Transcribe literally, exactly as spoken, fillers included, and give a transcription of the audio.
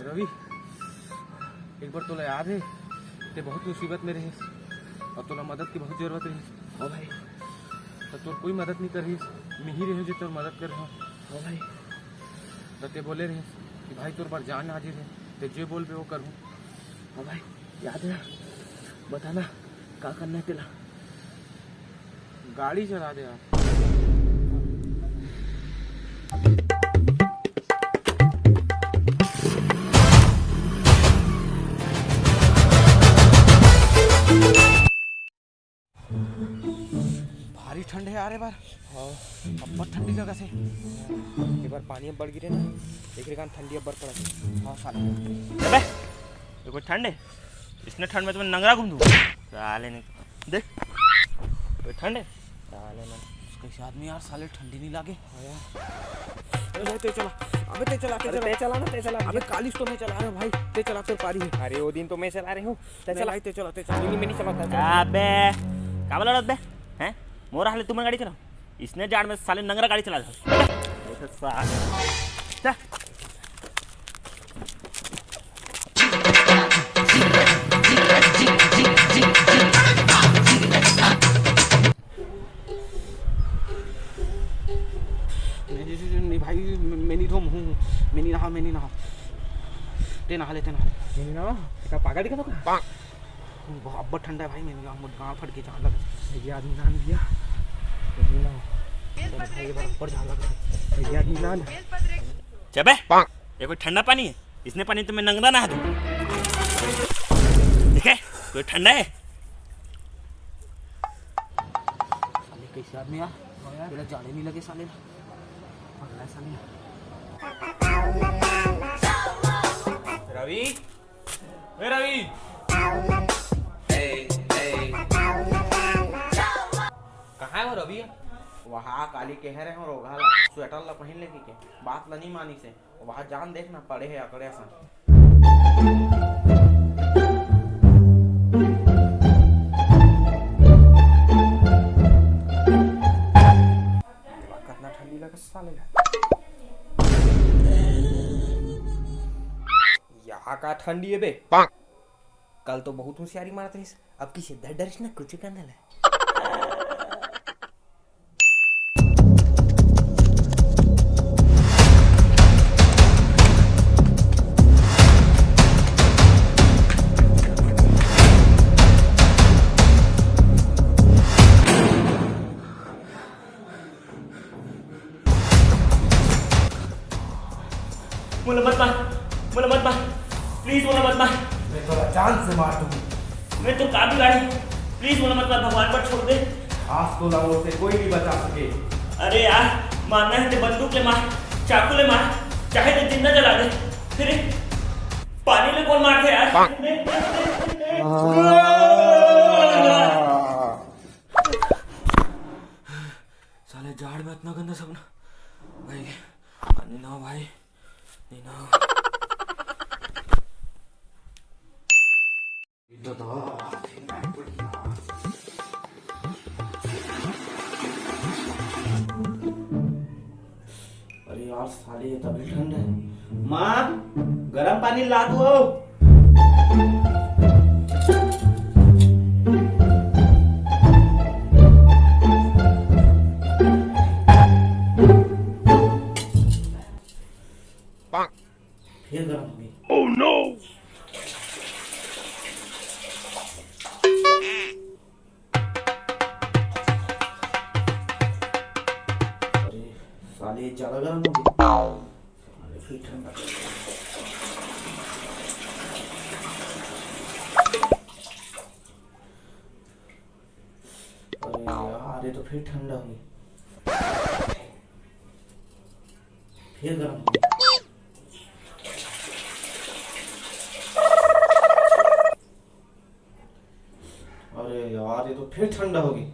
रवि, एक बार तोला याद हे, ते बहुत मुसीबत में रहिस अउ तोला मदद की बहुत जरूरत रहिस। हाँ भाई। त तोर कोई मदद नहीं करिस, मिही रहे जे तोर मदद कर रहा। हाँ भाई। त ते बोले रहिस कि भाई तोर बर जान हाजिर हे, ते जे बोलबे वो करूँ। हाँ भाई, याद है, बताना का करना है तेला। गाड़ी चला दे यार। भारी ठंड है यार ए बार। हाँ। अब्बड़ ठंडी लगत हे। ए बार पानी अब्बड़ गिरे ना, एकरे कारण ठंडी अब्बड़ पड़त हे। हाँ साले। अबे, ये कोई ठंड है? इसने ठंड में तुम्हें नंगरा घूम दूँ साले ने। देख, कोई ठंड है? साले ने। कैसे आदमी यार, साले ठंडी नहीं लागे। हाँ यार। अरे भाई, ते चला। अबे ते चला, ते अरे चला। ते चला ना, ते चला। अबे कालिस तो मैं चला रहा हूँ भाई, ते चला, फिर पारी है। अरे वो दिन तो मैं चला रही हूँ। ते नहीं चला। भाई, ते चला, ते चला। नहीं, नहीं, मैं नहीं चलाता। अबे, का बोला बे? हैं? मोरा हाले तुमन गाड़ी चलाओ। इसने जाड़ में साले नंगरा गाड़ी चला था। ऐसा साले। चल। नहीं, नहीं, नहीं, नहीं भाई, मैं, मैं नहीं धोम हूँ, मैं नहीं नहा, मैं नहीं नहा। ते नहा ले, ते नहा ले। नहीं, नहीं नहा? का पागल दिखा तो का? बहुत अब्बड़ ठंडा है भाई, मैं नहीं नहा, मुझे गाँव फट के जान लग। ये आदमी नान दिया। ये नहीं नहा। भाई, ये बार ऊपर जान लग। ये आदमी नान। चबे, ये कोई ठंडा पानी है? इसने पानी तो मैं नंगदा नहा दूँ। देखे, कोई ठंडा है? साले कैसे आदमी यार? तेरा जाड़े नहीं लगे साले। पगला साले। रवि, ए रवि। कहाँ है वो रवि? वहाँ काली कह रहे हो रोगहा ला, स्वेटर ला पहन ले के, बात ला नहीं मानी से। वहाँ जान देखना पड़े है अकड़े सन। कितना ठंडी लगे साले ला। यहाँ का ठंडी है बे। कल तो बहुत होशियारी मारत रहिस, अब किसे डर डरिस ना कुछ करने ले। मोला मत मार, मोला मत मार, प्लीज मोला मत मार। मैं तोला जान से मार दूंगा। मैं तो का बिगाड़ी, प्लीज मोला मत मार, भगवान पर छोड़ दे। आज तोला मोर से कोई नहीं बचा सके। अरे यार, मारना है तो बंदूक ले मार, चाकू ले मार, चाहे तो जिंदा जला दे। फिर पानी में कौन मारथे यार? साले जाड़ में इतना गंदा सपना। भाई, नीना भाई, नीना। अरे यार साले, ये तभी ठंड है। माँ, गरम पानी ला दो। फिर गरम हो गई। Oh no! अरे साले, ज्यादा गर्म हो गया। साले, फिर ठंडा। अरे यार, ये तो फिर ठंडा हो गया। फिर गर्म हो गया। अरे यार, ये तो फिर ठंडा हो गया।